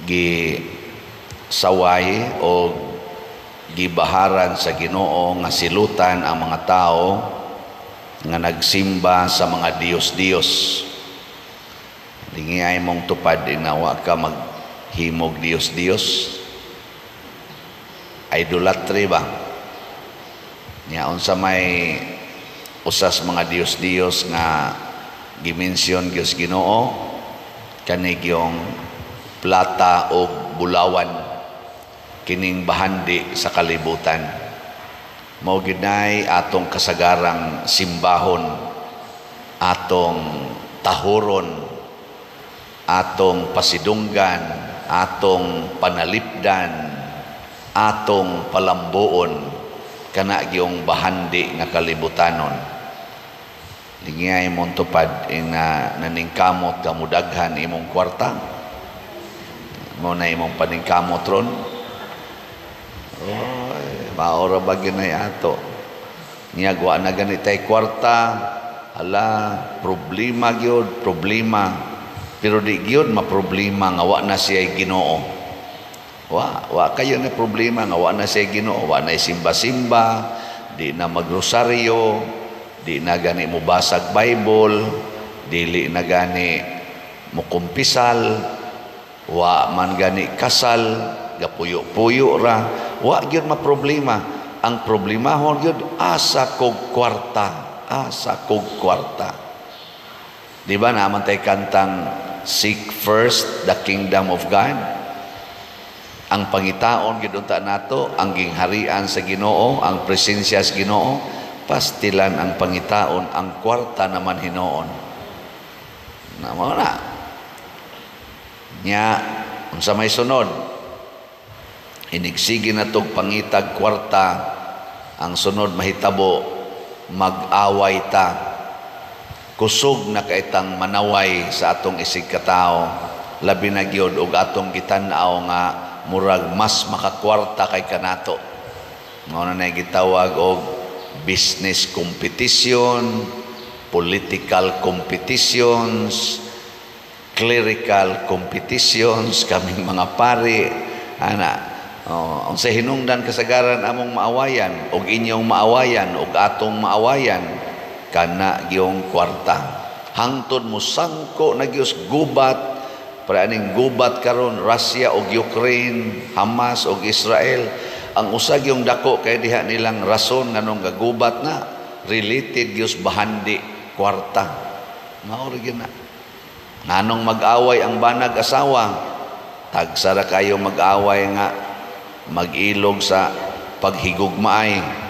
Gi saway o gibaharan sa Ginoo nga silutan ang mga tao nga nagsimba sa mga diyos-diyos. Lingi mong tupad inawa ka maghimog diyos-diyos. Idolatry ba? Nya unsa may usas mga diyos-diyos nga gimensyon Diyos Ginoo? Kani gyong plata o bulawan, kining bahandi sa kalibutan. Mao ginay atong kasagarang simbahon, atong tahuron, atong pasidunggan, atong panalipdan, atong palambuon, kana gyung bahandi nga kalibutanon. Lingiyay mong tupad ina naningkamot ka mudaghan imong kwarta, mo na imong paningkamot ron. Oy, maora ba ginay ato niya, wa na gani tay kwarta, hala, problema gyud, problema. Pero di gyud maproblema nga wa na siya Ginoo. Wa kayo na problema nga wa na siya Ginoo, wa na simba-simba, di na magrosaryo, di na gani mo basag Bible, dili na gani mo kumpisal, wa man gani kasal, gapuyo-puyo ra, wa gyud maproblema. Ang problemahon gyud, asa kog kwarta, asa kog kwarta. Di ba naman tay kantang "Seek First the Kingdom of God"? Ang pangitaon gyud unta nato ang gingharian sa Ginoo, ang presensya sa Ginoo. Pastilan ang pangitaon ang kwarta naman hinuon na mao na. Nya unsa may sunod? Inigsige na tog pangitag kwarta, ang sunod mahitabo, mag-away ta. Kusog na kaitang manaway sa atong isig katao, labi na gyud og atong gitan-aw nga murag mas makakwarta kay kanato. Mao na gitawag og business competition, political competitions, clerical competitions, kaming mga pari ana. Oh, unsa hinungdan kasagaran among maawayan og inyong maawayan og atong maawayan? Kana gyung kwarta. Hangtod mo sangko na gyud gubat para aning gubat karon, Russia og Ukraine, Hamas og Israel. Ang usa gyung dako kay diha nilang rason nganong gagubat na, related gyud bahandi kwarta. Mao ra gyud na. Nganong mag-away ang banag asawa? Tagsa ra kayo mag-away nga mag-ilog sa paghigugmaay.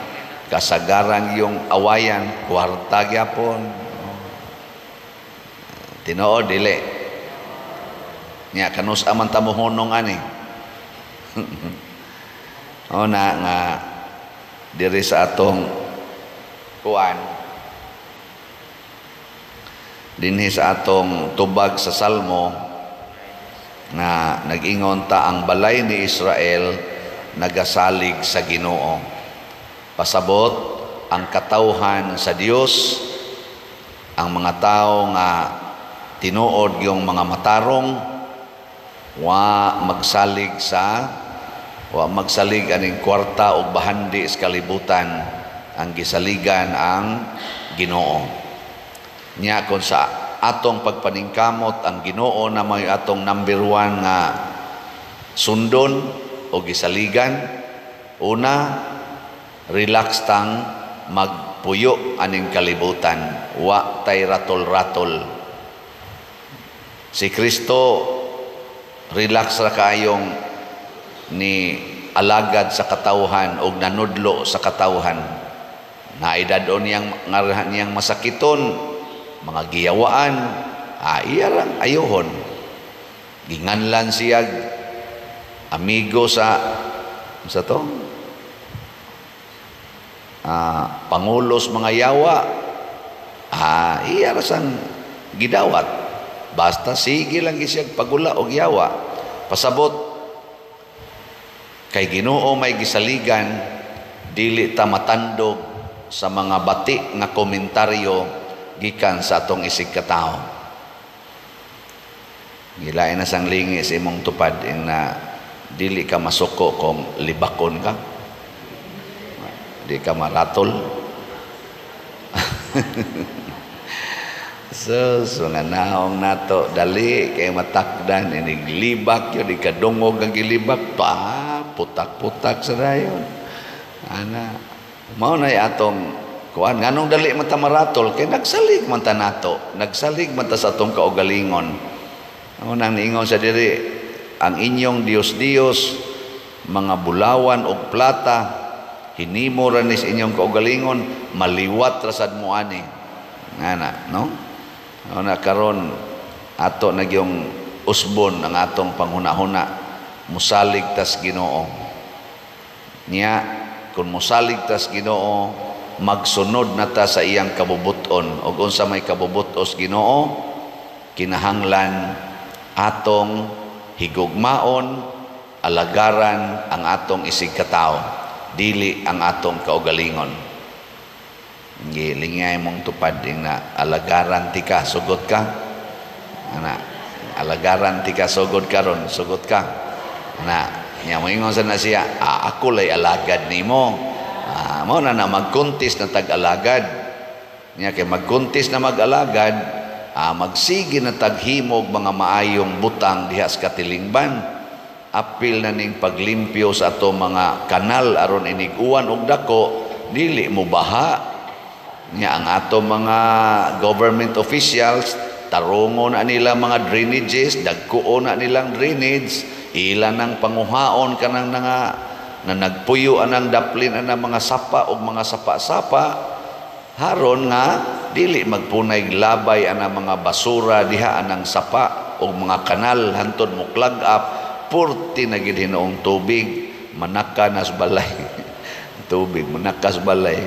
Kasagaran yung awayan, kwarta gyapon. Tinuod, dili? Nya kanus aman ta mohunong ani? O na nga diri sa atong kuan dinhi sa atong tubag sa Salmo nga nag-ingon ta, ang balay ni Israel nagasalig sa Ginoo. Pasabot, ang katawhan sa Dios, ang mga tao nga tinuod yung mga matarong, wa magsalig aning kwarta o bahandi sa kalibutan. Ang gisaligan ang Ginoo. Nya kon sa atong pagpaningkamot ang Ginoo na may atong number one nga sundon o gisaligan, una, relax tang magpuyo aning kalibutan, wa tay ratol-ratol. Si Kristo, relax ra kaayong ni alagad sa katawhan og nanudlo sa katawhan. Naidad-on niyang ngarahan niyang masakiton, mga giyawaan, iya lang ayohon. Ginganlan siya amigo sa to pangulos mga yawa, iya ra sang gidawat, basta sige lang siya pagula og yawa. Pasabot, kay Ginoo may gisaligan, dili ta matandog sa mga bati nga komentaryo gikan sa atong isig katao. Gilain na sang lingi sa imong tupad ing na dili ka masuko kung libakon ka. Di ka maratol. So, nga naong nato dali kay matakdan inig libak yun, di kadungog ang gilibak pa, putak-putak sa dayon. Ana, mao na atong kuan, nganong dali man ta maratol kay nagsalig man ta nato, nagsalig man ta sa atong kaugalingon. Mao nang niingon sa diri ang inyong Dios-Dios mga bulawan og plata hinimo ra ni sa inyong kaugalingon, maliwat ra sad mo ani. Ngana, no? Na karon ato na gyung usbon ang atong panghuna-huna, musalig tas Ginoo. Nya kung musalig tas Ginoo, magsunod na ta sa iyang kabubuton. Og unsa may kabubutos Ginoo, kinahanglan atong higugmaon, alagaran ang atong isig katawo, dili ang atong kaugalingon. Gilingay mong tupad ing na alagaran ti ka, sugot ka. Ana, alagaran ti ka, sugod karon, sugot ka. Ana, nya moingon sa na siya, ako lay alagad nimo. Mao na na magkuntis na tag-alagad. Nya kay magkuntis na mag-alagad, magsige na taghimog mga maayong butang diha sa katilingban. Apil na ning paglimpyo sa ato mga kanal aron inig-uwan og dako, dili mo baha. Nya ang ato mga government officials, tarungon na nila mga drainages, dagkuon na nilang drainage, ila nang panguhaon kanang nga na nagpuyo anang daplin anang mga sapa og mga sapa-sapa, haron nga dili magpunay labay anang mga basura diha anang sapa og mga kanal hantod mo clog up, purti na gid hinuong tubig manaka nas balay. Tubig manakas balay,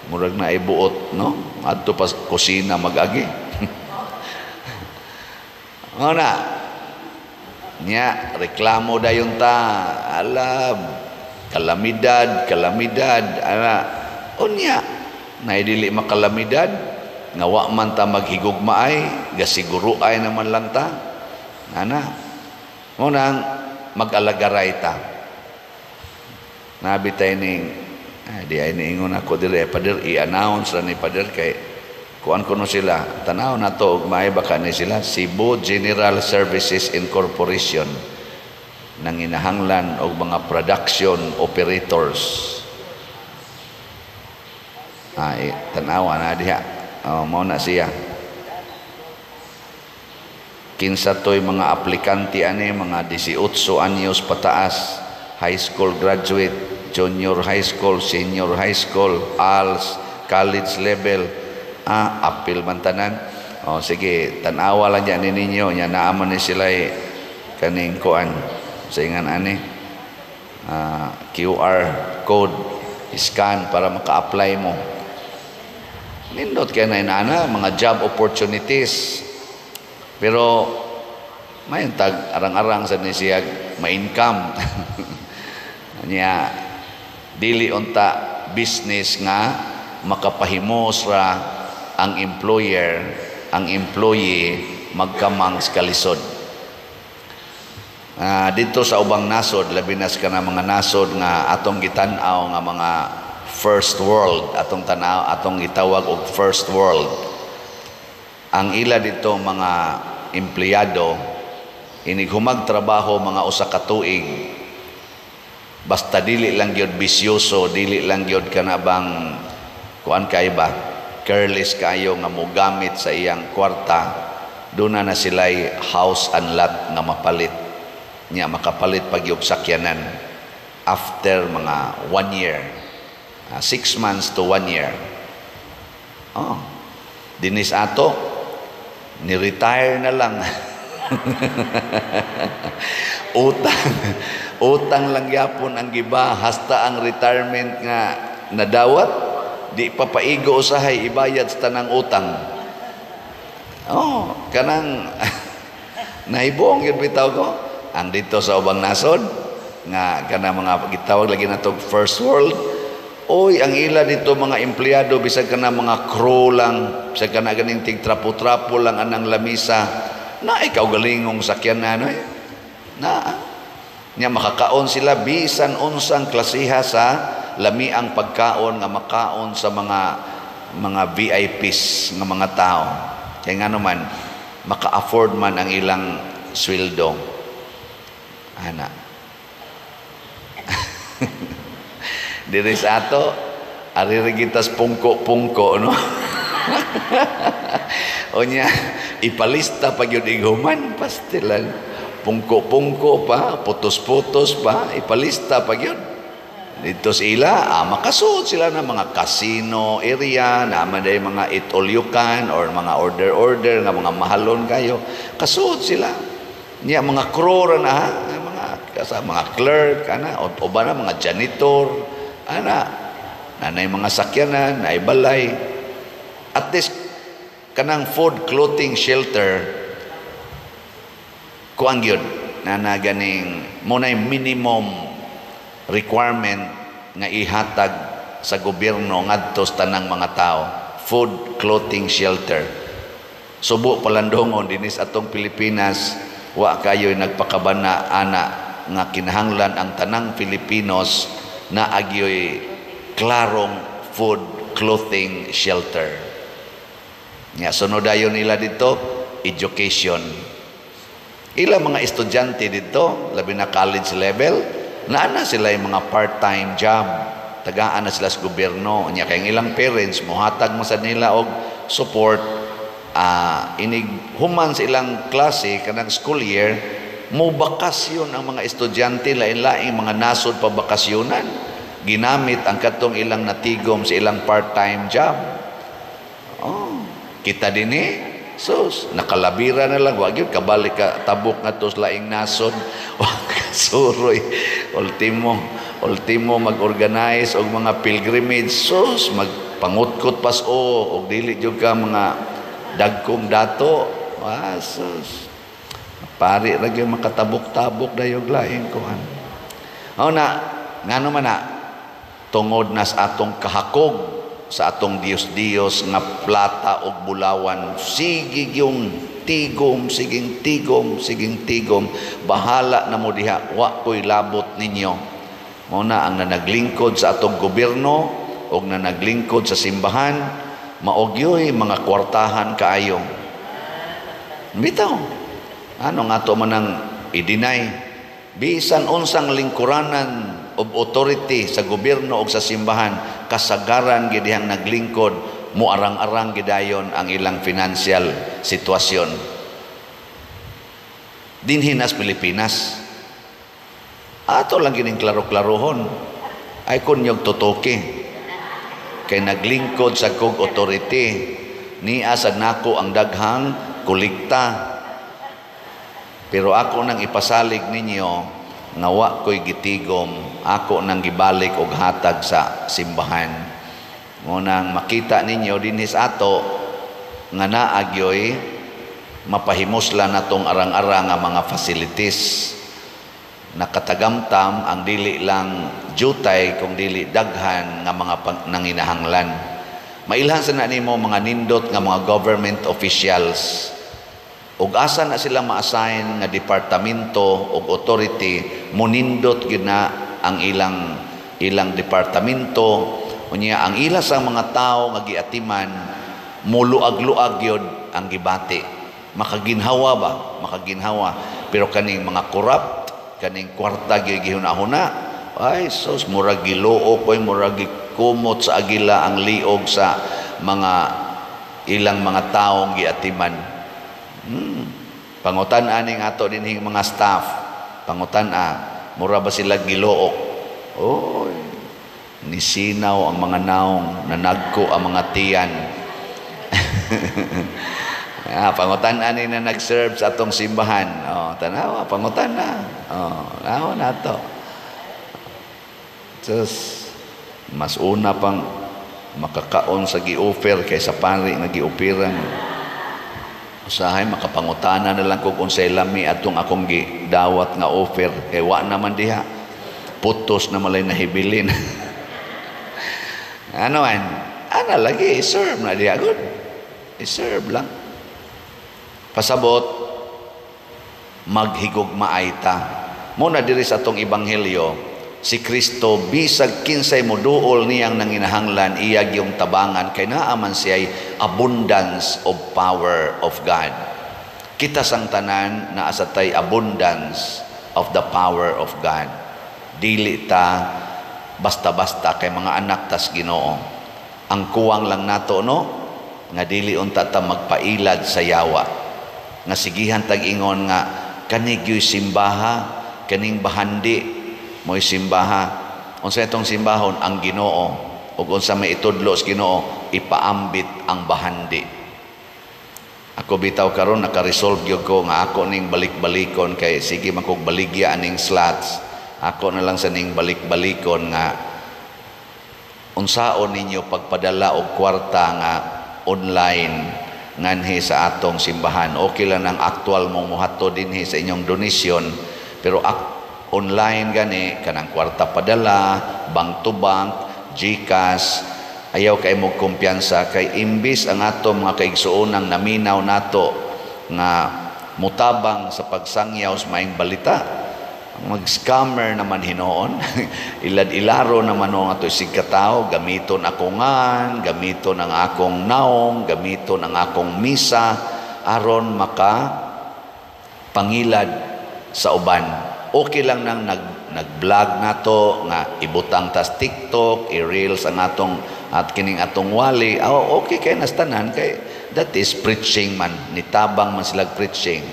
murag na ibuot, no? Adto pa kusina mag-agi. Ano na? Nya, reklamo dayon ta. Ala, kalamidad, kalamidad. Ala, unya, naidili makalamidad, nga wa man ta maghigugmaay, gasiguro ay naman lang ta. Ana, munang mag-alagaray ta. Nabi tayo ning, ay, di ay niingon ako dire, pader, i-announce ra ni pader kay kuan kuno sila, tanaw na to og maay baka ni sila, Cebu General Services Incorporation, nanginahanglan og mga production operators. Ay, tanawa na diha. Oh, mao na siya. Kinsa to'y mga aplikante ani, mga 18 anyos pataas, high school graduate, junior high school, senior high school, ALS, college level, apil man tanan. O sige, tanawa lang yan ninyo, nya naaman ni sila kaning kuan sa ingan ani, QR code scan para maka-apply mo. Nindot kay na inana mga job opportunities. Pero may tag arang-arang sa ni siya ma-income. Nya dili unta business nga makapahimos ra ang employer, ang employee magkamang sa kalisod. Dito sa ubang nasod, labi na sa kanang mga nasod nga atong gitan-aw nga mga first world, atong tanaw, atong gitawag og first world. Ang ila dito mga empleyado inig humag trabaho mga usa ka tuig, basta dili lang gyud bisyoso, dili lang gyud kana bang kuan kay ba, careless kayo nga mogamit sa iyang kwarta, duna na sila'y house and lot nga mapalit niya, makapalit pag yung sakyanan after mga 1 year, 6 months to 1 year. Oh, dinis ato ni-retire na lang. Utang lang gyapon ang giba hasta ang retirement nga nadawat, di pa paigo usahay ibayad sa tanang utang. Oh, kanang nahibuong yun bitaw ko. Ang dito sa ubang nasod nga kanang mga gitawag lagi nato first world, oy ang ila dito mga empleyado bisag kana mga crew lang, bisag kana ganing tig trapo-trapo lang anang lamisa, Na ikaw galingong sakyanan eh. Na nya makakaon sila bisan unsang klasiha sa lamiang pagkaon nga makaon sa mga VIPs nga mga tao. Kaya nga naman maka-afford man ang ilang sweldo. Ana. Diri sa ato, ariri gitas pungko-pungko, no? Unya, ipalista pag yun ighuman, pastilan. Pungko-pungko pa, putos-putos pa, ipalista pag yun. Dito sa ila, makasuod sila ng mga casino area, naman day mga eat all you can, or mga order-order, nga mga mahalon kayo. Kasuod sila. Niya, mga crew na ha, mga, sa mga clerk, ana, o ba na, mga janitor, ana, nanay mga sakyanan, nay balay. At least, kanang food, clothing, shelter, kuang yun, na ganing, muna'y minimum requirement nga ihatag sa gobyerno ngadto sa tanang mga tao, food, clothing, shelter. Subo palandongon dinis atong Pilipinas, wa kayo nagpakabana ana nga kinahanglan ang tanang Filipinos na agyoy klarong food, clothing, shelter. Nga sunod dayon nila dito, education. Ila mga estudyante dito, labi na college level, naana sila yung mga part-time job. Tagaan na sila sa gobyerno. Nya kay ilang parents mohatag mo sa nila og support, inig human sa ilang klase kanang school year, mo bakasyon ang mga estudyante, lain-laing mga nasod pa bakasyonan. Ginamit ang katong ilang natigom sa ilang part-time job. Oh, kita dinhi, sus, nakalabira na lang, wag yun, kabalik ka, tabok nga tos laing nasod, suroy, ultimo mag-organize og mga pilgrimage, sus, magpangutkot pas o, og dili jud ka mga dagkong dato, sus, pari ra gyud makatabok-tabok dayog laing kuan. O na, ngano man na, tungod na sa atong kahakog, sa atong Diyos-Diyos nga plata og bulawan, sige yung tigom, siging tigom, siging tigom, bahala na mo diha, wa ko'y labot ninyo. Mao na ang nanaglingkod sa atong gobyerno og nanaglingkod sa simbahan, maogyoy mga kwartahan kaayo. Bitaw, ano nga to man ang i-deny? Bisan unsang lingkuranan of authority sa gobyerno o sa simbahan, kasagaran gidihang naglingkod, muarang-arang gidayon ang ilang financial sitwasyon. Dinhi nas Pilipinas, ato lang gining klaro-klarohon, ay kunyog tutuki. Kay naglingkod sa kog authority, niya sad nako ang daghang kolekta. Pero ako nang ipasalig ninyo, nga wa ko'y gitigom, ako nang gibalik og hatag sa simbahan. Ngunang makita ninyo dinhi sa ato nga naagyoy mapahimuslan natong arang-arang nga mga facilities. Nakatagamtam ang dili lang jutay kung dili daghan nga mga nanginahanglan. Mailhan sa na nimo mga nindot nga mga government officials. Ug asa na sila ma-assign nga departamento og authority, munindot gyud na ang ilang departamento. Unya ang ila sa mga tawo nga giatiman, muluag-luag gyud ang gibati. Makaginhawa ba? Makaginhawa. Pero kaning mga corrupt, kaning kwarta gyud gihuna-huna, ay sus, murag giluok oy, murag gikumot sa agila ang liog sa mga ilang mga taong giatiman. Pangutan-an ning ato dinhing mga staff. Pangutan-a, mura ba sila giluok? Oy, nisinaw ang mga naong, nanagko ang mga tiyan. Pangutan-an ni na nag-serve sa atong simbahan. Oh, tanawa, pangutan-a. Oh, nawa na to. Just, mas una pang makakaon sa gi-offer kaysa pari nga gi-operan. Usahay makapangutana na lang kung unsay lami atong akong gidawat nga offer kay wa naman diha. Putos na malay nahibilin. Ano man? Ana lagi i-serve na diha good. I-serve lang. Pasabot Maghigugmaay ta. Mo na diri sa atong ebanghelyo, si Kristo, bisag kinsay moduol niyang nanginahanglan, iya gyung tabangan kay naa man siya'y abundance of power of God. Kita sang tanan naa sa tay abundance of the power of God. Dili ta basta-basta kay mga anak tas Ginoo. Ang kuwang lang nato, no, nga dili unta ta magpailad sa yawa. Nga sigihan tag ingon nga kani gyuy simbaha, kaning bahandi mo'y simbaha. Unsa itong simbahon? Ang Ginoo. Ug unsa may itudlo sa Ginoo, ipaambit ang bahandi. Ako bitaw karon naka-resolve gyud ko nga ako ning balik-balikon kay sige man kog baligya aning slots. Ako na lang sa ning balik-balikon nga unsaon ninyo pagpadala og kwarta nga online nganhi sa atong simbahan. Okay lang ang actual mong muhato dinhi sa inyong donation, pero online gani kanang kwarta padala, bank to bank, GCash, ayaw kay mo kumpiyansa kay imbis ang ato mga kaigsuonang naminaw nato nga mutabang sa pagsangyaw sa maayong balita, mag-scammer naman hinoon. Ilad-ilaro naman ang ato isig katao, gamiton ako ngan, gamiton ang akong naong, gamiton ang akong misa aron maka pangilad sa uban. Okay lang nang nag-vlog nato nga ibutang tas TikTok, i-reels ang atong at kining atong wali. Oh, okay kay nastanan kay that is preaching man, nitabang man sila preaching.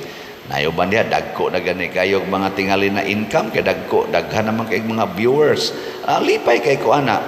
Nayo ba niya, dagko na gani kayo mga tingali na income kay dagko, daghan naman kay mga viewers. Ah, lipay kay ko ana.